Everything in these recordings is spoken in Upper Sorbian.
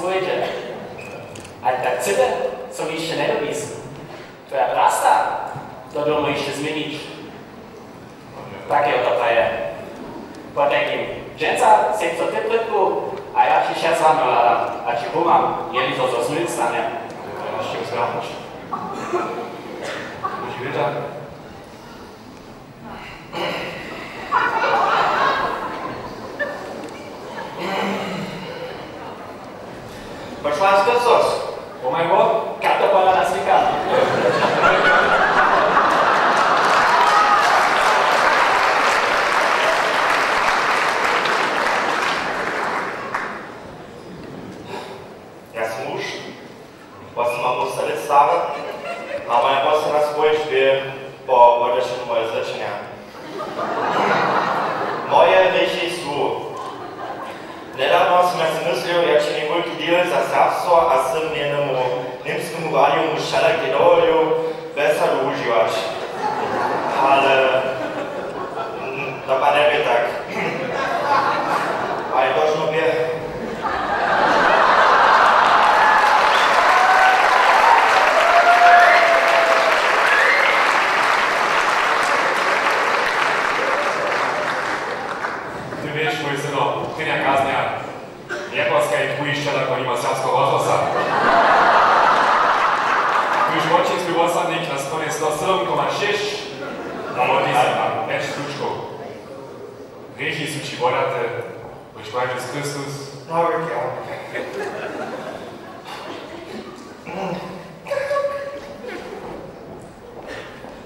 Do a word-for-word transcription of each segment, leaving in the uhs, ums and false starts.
Swójće. A tak cyte, co mi hišće njedobi, twoja drasta, to dyrmo hišće změnić. Tak je to praje. Potajkim, dźensa sej so ty prědku, a ja ći šesłano hladam, a ći pomham, jeli so so zmyl stanje. Hišće wzrahać. Budźi wěta. Pošła z Kristus. Oh mein Gott, Katerpalla, das liegt an. Ja sam muž, wosoma połsta lět stary, a moja posledna spowědź bě po wodešenju mojeho zrěčenja. Moje hrěchi su. Njedawno sym ja sej myslił, ja činjam wulki deal za serbstwo a sym něhnemu němskemu radiju wšelake dowolił, bjez sadu wužiwać. Ale, mm, to pak njebě tak. Ale to žno bě. Ty wěš, mój syno, prěnja kaznja. Njeposkaj dwujišća na konima serbskeho rozhłosa. Tuž wotčinski wosadnik na stronje sto sydom koma šěsć, a wotej se tam pjeć slučkow. Hrěchi su ći wodate, bóž Jezus Chrystus. Na wěki amen.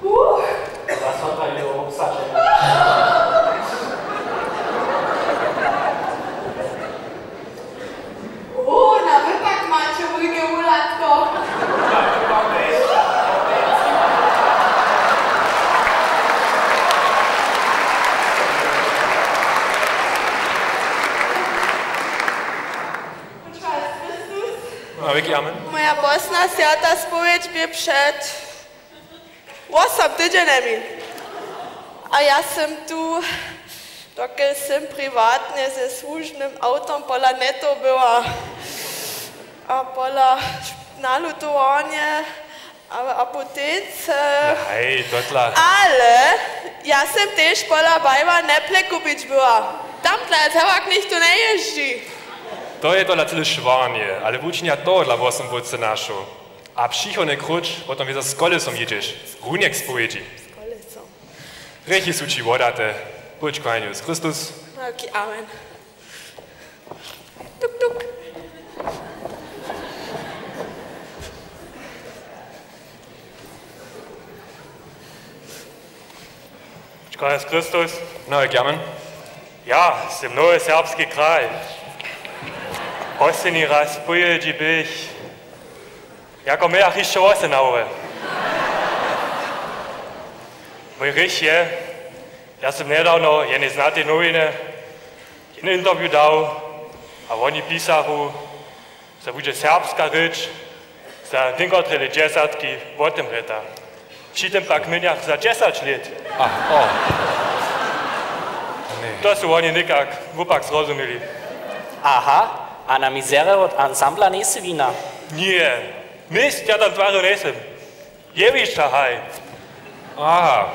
Uch. Zasota je obsažena. O, na wypak maće wulke wuhladko. Na wěki amen. Moja posledna swjata spowědź bě před wosom tydźenjemi. A ja sym tu, dokelž sym priwatnje ze słužbnym awtom pola Netto była. A pola nalutowarnje, a w apotece. Haj, totla. Ale ja sym tež pola Bajwa Neple kupić była. Tam tla je całak nichtó njejězdźi. To je totla tyle šwarnje, ale wučinja tohodla wosom wótře našoł. A přichodny króć potom wězo z kolesom jědźeš, runje k spowědźi. Z kolesom. Hrěchi su ći wodate, budź Panu Jezus Chrystus. Wulki amen. Tuk, tuk. Budź Panu Jezus Chrystus. Na wěki amen. Ja, sym nowy serbski kraj. Posledni raz pojědźi bych jako mějach hišće wose na hłowje. Mój hrěch je, ja sym njedawno jednej znatej nowinje jedno interview dał a woni pisachu, zo budźe serbska rěč za někotre lět dźesatki wotymrjeta. Při tym pak měnjach za dźesać lět. A, o. Ně. To su woni někak wupak zrozuměli. Aha, a na mizerje wot ansambla njejsy wina? Ně, nic, ja tam twarju njejsym. Jewišća, haj. Aha.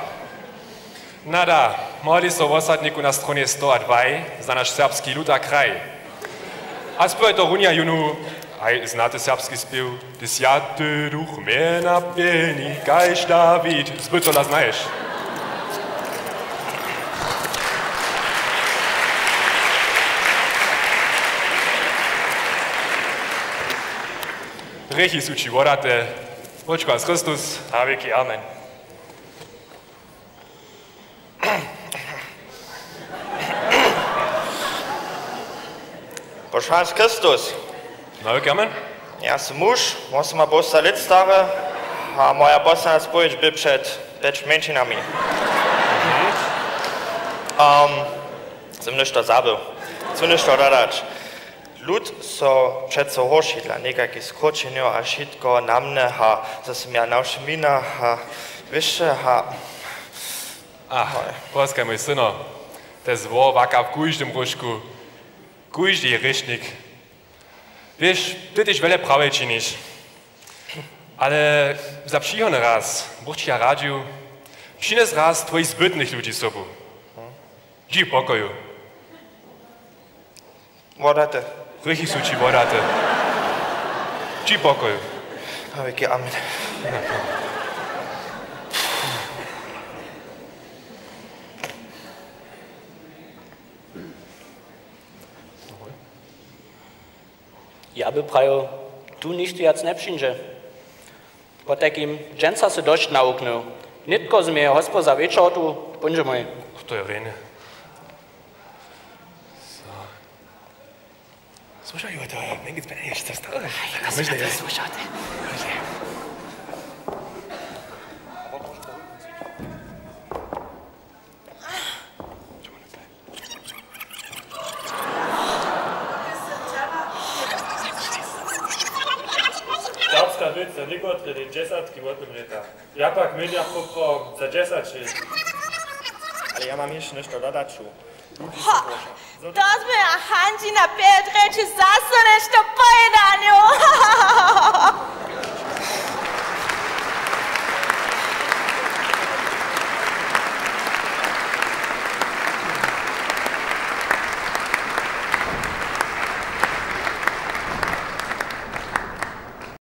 Nada, modli so wosadniku na stronje sto a dwaj za naš serbski lud a kraj. A spěwaj to runja jónu, haj, znaty serbski spěw. Ty swjaty duch mje napjelni, kaž Dawid, zbytkola znaješ. Hrěchi su ći wodate, Wočko a Chrystus. Na wěki amen. Pošła Chrystus. Na wěki amen. Ja sym muž, wosoma połsta lět stary, a moja posledna spowědź bě před pjeć mjeńšinami. Um, sym něšto zabył. Chcu něšto dodać. Lud so přeco horši dla někakich skróćenjow a wšitko na mnje, ha, zo sym ja na wšěm wina, ha, wěsće, ha. Ach, poskaj, mój syno, te zło waka w kóždym róžku. Kóždy je hrěšnik. Wěš, ty tež wjele prawje činiš. Ale za přichodny raz bych ći ja radźił, přinjes raz twojich zbytnych ludźi sobu. Dźi w pokoju. Wodate. Hrěchi su ći wodate. Dźi w pokoju. A wjaki amen. Ja by prajił, tu nichtó wjac njepřińdźe. Potajkim dźensa sy dosć nawuknył. Nětko z mjeje hospoza wječor tu, póńdźe mój. To je rjenje. So. Słuchaj, to, mjeńke zběranje, što stałe? Aj, to słyšał, to słyšał, ty. Serbska wěc za někotre dźesatki wotomrěta. Ja pak měnjam poprawom za dźesać lět. Ale ja mam hišće něšto dodaću. Ho, to zběra Hančina pjetrjeći zaso něšto pojedanił.